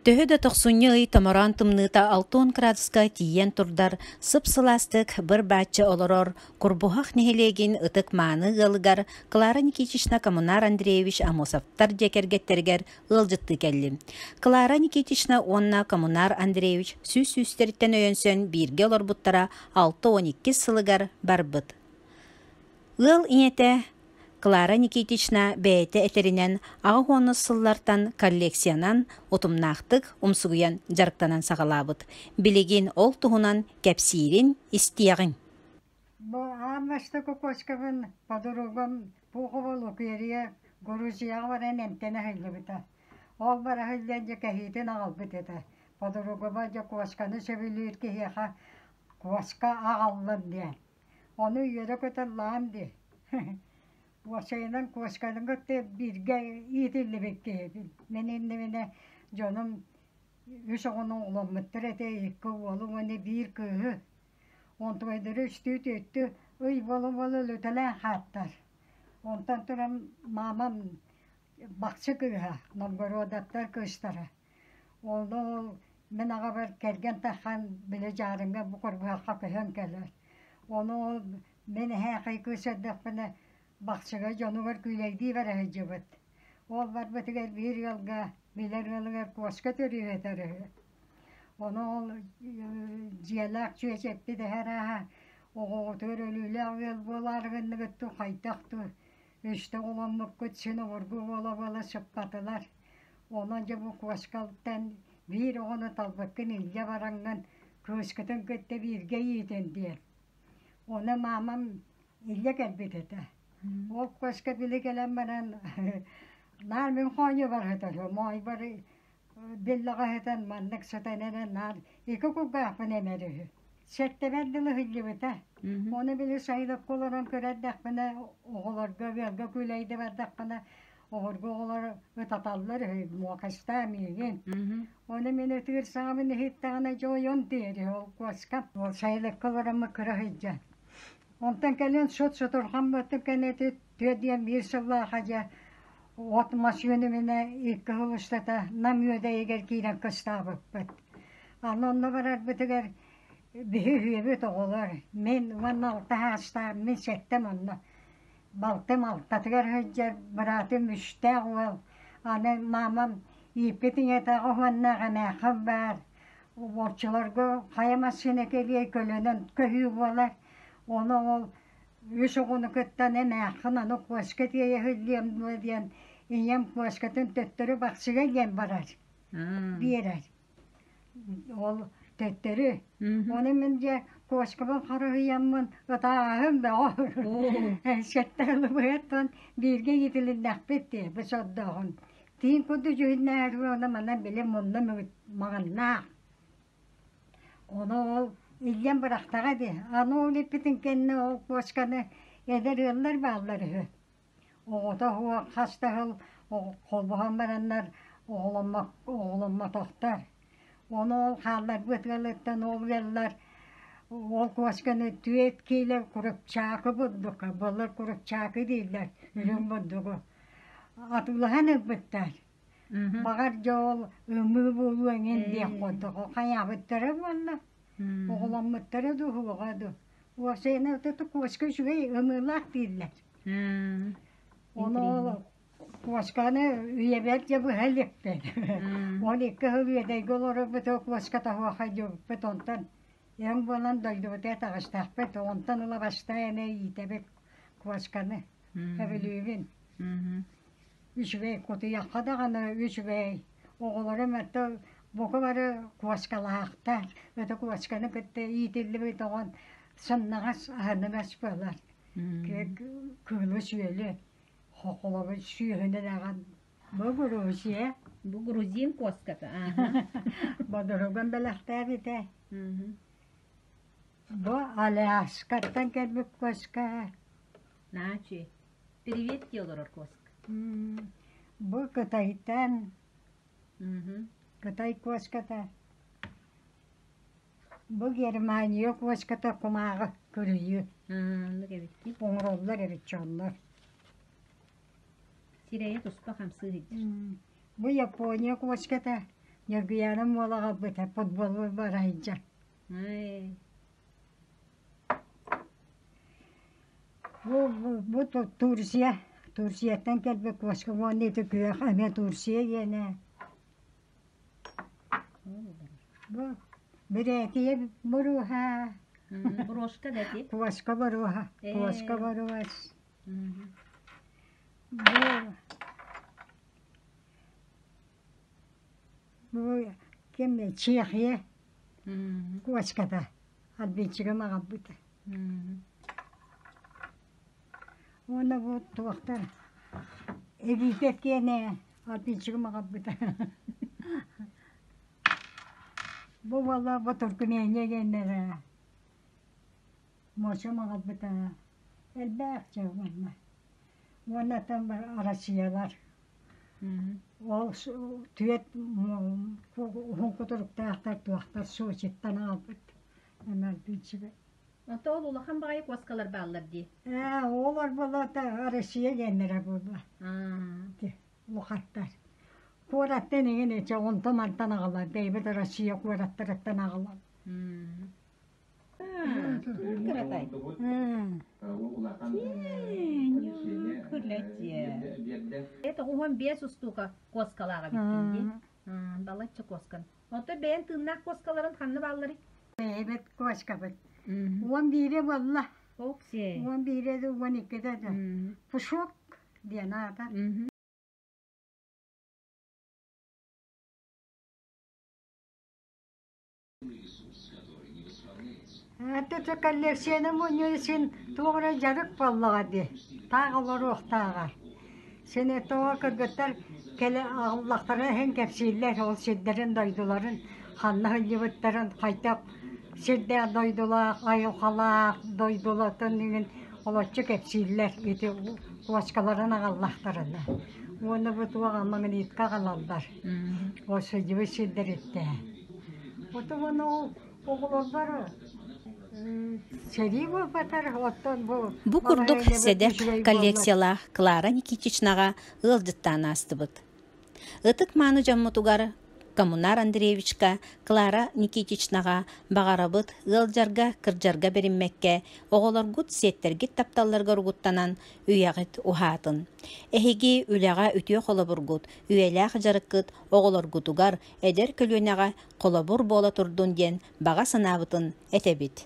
Төһө да тохсунньу ый томороон тымныыта 60 градуска тиийэн турдар, сып-сылаастык быр-бааччы олорор Курбуһах нэһилиэгин ытык-мааны ыалыгар Клара Никитична Коммунар Андреевич Амосовтар дьиэ кэргэттэригэр ыалдьыттыы кэллим. Клара Никитична уонна Коммунар Андреевич сүүс сүүстэриттэн өйөнсөн бииргэ олорбуттара 62 сылыгар барбыт. Ыал ийэтэ Клара Никитична бэйэтэ этэринэн 80 сыллартан коллекциянан утумнаахтык умсугуйан дьарыктанан саҕалаабыт. Билигин ол туһунан кэпсиирин истиэҕиҥ. Бу аан бастакы куоскабын подругам Пухова Лукерья Грузияҕа баран эмтэнэ сылдьыбыта. Ол бара сылдьан дьэ кэһиитин аҕалбыт этэ. Подругуба дьэ куосканы сөбүлүүр киһиэхэ куоска аҕаллым диэн. Ону үөрэ-көтө ыллаҕым дии. Уопсайынан куосканы кытта бииргэ иитиллибит киһибин. Мин иннибинэ дьонум үс оҕону оҕоломмуттар этэ, икки уолу уонна биир кыыһы. Онтугайдары үстүү-түөртүү ый буола-буола өлүтэлээн хааттар. Онтон туран маамам Бахсы кыыһа, Новгородоттар кыыстара. Ол мин аҕабар кэргэн таххан били Дьаарыҥҥа бу Курбуһахха көһөн кэлэр. Ону ол мин эһээхэй кыыс эрдэхпинэ Бахсыга дьонугар күүлэйдии бара сылдьыбыт. Ол барбытыгар биир ыалга, билэр ыалыгар куоска төрүү этэр үһү. Ону ол дьиэлээх чүөчэппит эһэ арааһа оҕоҕутугар өлүүлээх ыал буолаары гынныгыт дуу, хайдах дуу, үстэ оҕоломмуккут син обургу буола-буола сыппатылар. Онон дьэ бу куоскалтан биир оҕону талбыккын илдьэ бараҥҥын кыыскытын кытта бииргэ иитин диэн. Ону маамам илдьэ кэлбит этэ. Ол куоска били кэлэн баран наар мин хоонньубар сытар моойбор биллэҕэ сытан маннык сытан эрэ наар икки кулгаахпын эмэр үһү. Сэттэбэр дылы сылдьыбыта. Ону били сайылыкка олорон көрөрдөхпүнэ оҕолорго ыалга күлэйдэ бардахпына Оҕорго оҕолор ытаталлар үһү, муокастаа миигин. Ону мин ытыыр саҥабын иһиттэҕинэ дьойон диэри ол куоска. Ол сайылыкка олороммут кыра сылдьан. Онтон кэлин сут сутурҕан быттым кэннити түөрт диэн биир сыллааха дьэ от мас үөнүмүнэ икки сыл устата Нам үөдэйигэр киирэн кыстаабыппыт. Аны онно барарбытыгар биһи үһүөбүт оҕолор, мин уонна алта саастаах, мин сэттэм онно. Балтым алтатыгар сылдьар, быраатым үстээх уол. Аны маамам ииппит ийэтэ уоннаах эмээххин баар. Оччолорго хайа массыына кэлиэй көлөнөн көһүү буолар. Ону ол үс оҕону кыттан эмээххин аны куоска тиэйэ сылдьыам дуо диэн ийэм куоскатын төттөрү Бахсыга диэн барар, биэрэр. Ол төттөрү. Ону мин дьэ куоскабын харыһыйаммын ытааһын бөҕө. Сэттэ ылыбыттан бииргэ иитилиннэхпит дии бу сордооҕун. Тииҥ курдук дьүһүннээх уонна манан били мунна маҕаннаах. Ону ол илдьэн бырахтаҕа дии. Аны ол иппитин кэннэ ол куосканы эдэр ыаллар бааллар үһү. Оҕото суох хас да сыл холбоһон бараннар оҕоломмотохтор. Ону ол хаалларбыт ыалыттан ол ыаллар ол куосканы түөрт киилэ курупчаакы бурдука, былыр курупчаакы дииллэр үрүҥ бурдугу атыылаһан ылбыттар. Баҕар дьэ ол ымыы буолуо эҥин диэх курдук хайаабыттара буолла. Оҕоломмуттара дуу, суоҕа дуу. Уопсайынан ото куоска үчүгэй ымыылаах дииллэр. Ону ол куосканы үйэбэр дьэ быһа иликпин. Ол икки сыл үөдэйгэ олорорбут ол куоска тоһуохай диэбиппит онтон эҥ буолан дойдубутугар таҕыстахпыт онтон ыла бастаан эмэ иитэбит куосканы сөбүлүүбүн. Үчүгэй кутуйахха даҕаны үчүгэй оҕолорум это бука бары куоскалаахтар это куосканы кытта иитиллибит оҕон сымнаҕас аһыныгас буолар кыылы-сүөлү хохолобун сүөһүнэн аҕан бу Грузия Бу грузин куоската бодоругун бэлэхтээбитэ бу Аляскаттан кэлбит куоска Наачи Привет дии олорор куоска. Бу Кытайтан Кытай куоската Бу Германия куоската кумааҕы кырыйыы Оннук эбит дии. Оҥороллор эбит дьоннор. Сирэйэ туспа хамсыы сылдьар. Бу Япония куоската. Ньургуйаана уола аҕалбыта футболу бара сылдьар. Бу, бу, бу Турция, Турцияттан кэлбит куоска уонна ити күөх эмиэ Турция диэнэ. Бу Бүрээтийэ боруоһа. Брошка да ити? Куоска боруоһа, куоска боруос. Бу Бу ким Чехия куоската Альбинчигым аҕалбыта. Уонна бу туохтар Египет киэнэ Альбинчигым аҕалбыта. Бу буолла бу Туркмения диэннэрэ Мочум аҕалбыта элбэх дьэ уонна. Уонна там Россиялар Ол түөрт уһун кутуруктаахтар туохтар Сочиттан аҕалбыт эмэрдинчигэ. Онто ол улахан баҕайы куоскалар бааллар дии. Ээ, оҕолор буолла Россия диэннэрэ буолла. Улахаттар. Куораттан иҥин эчэ онтон мантан аҕалар, бэйбит Россия куораттарыттан аҕалар. Кыратай. 95 устуука куоскалааҕа эбиккин дии. Балачча куоскан. Онтон бэйэн тыыннаах куоскаларын ханна баалларый? Бэйэбит куоскабыт. 11-е буолла. Оксей. 11-е да 12-де да. Пушок диэн аата. Это коллекцияны мунньуу син туох эрэ дьарык буоллаҕа дии, таах олоруохтааҕар. Син тоҕо кыргыттар кэлэ аҕаллахтарына иһин кэпсииллэр ол сирдэрин дойдуларын ханна сылдьыбыттарын хайдах сирдээх дойдулаах айылҕалаах дойдулатын иҥин олоччу кэпсииллэр ити куоскаларын аҕаллахтарына. Уонна бу туох магнитка аҕалаллар. Ол сылдьыбыт сирдэриттэн. Отон ол оҕолорбор сэрии буолбатар, оттон бу Бу курдук балаһыанньабыт сэдэх үчүгэй буоллар. коллекциялаах Клара Никитичнаҕа ыалдьыттаан аастыбыт. Ытык-мааны дьоммутугар Коммунар Андреевичка, Клара Никитичнаҕа баҕарабыт ыалдьарга, кырдьарга бэриммэккэ, оҕолоргут, сиэттэргит тапталларыгар угуттанан үйэҕит уһаатын. Эһиги үлэҕэ үтүө холобургут, үйэлээх дьарыккыт оҕолоргутугар, эдэр көлүөнэҕэ холобур буола турдун диэн баҕа санаабытын этэбит.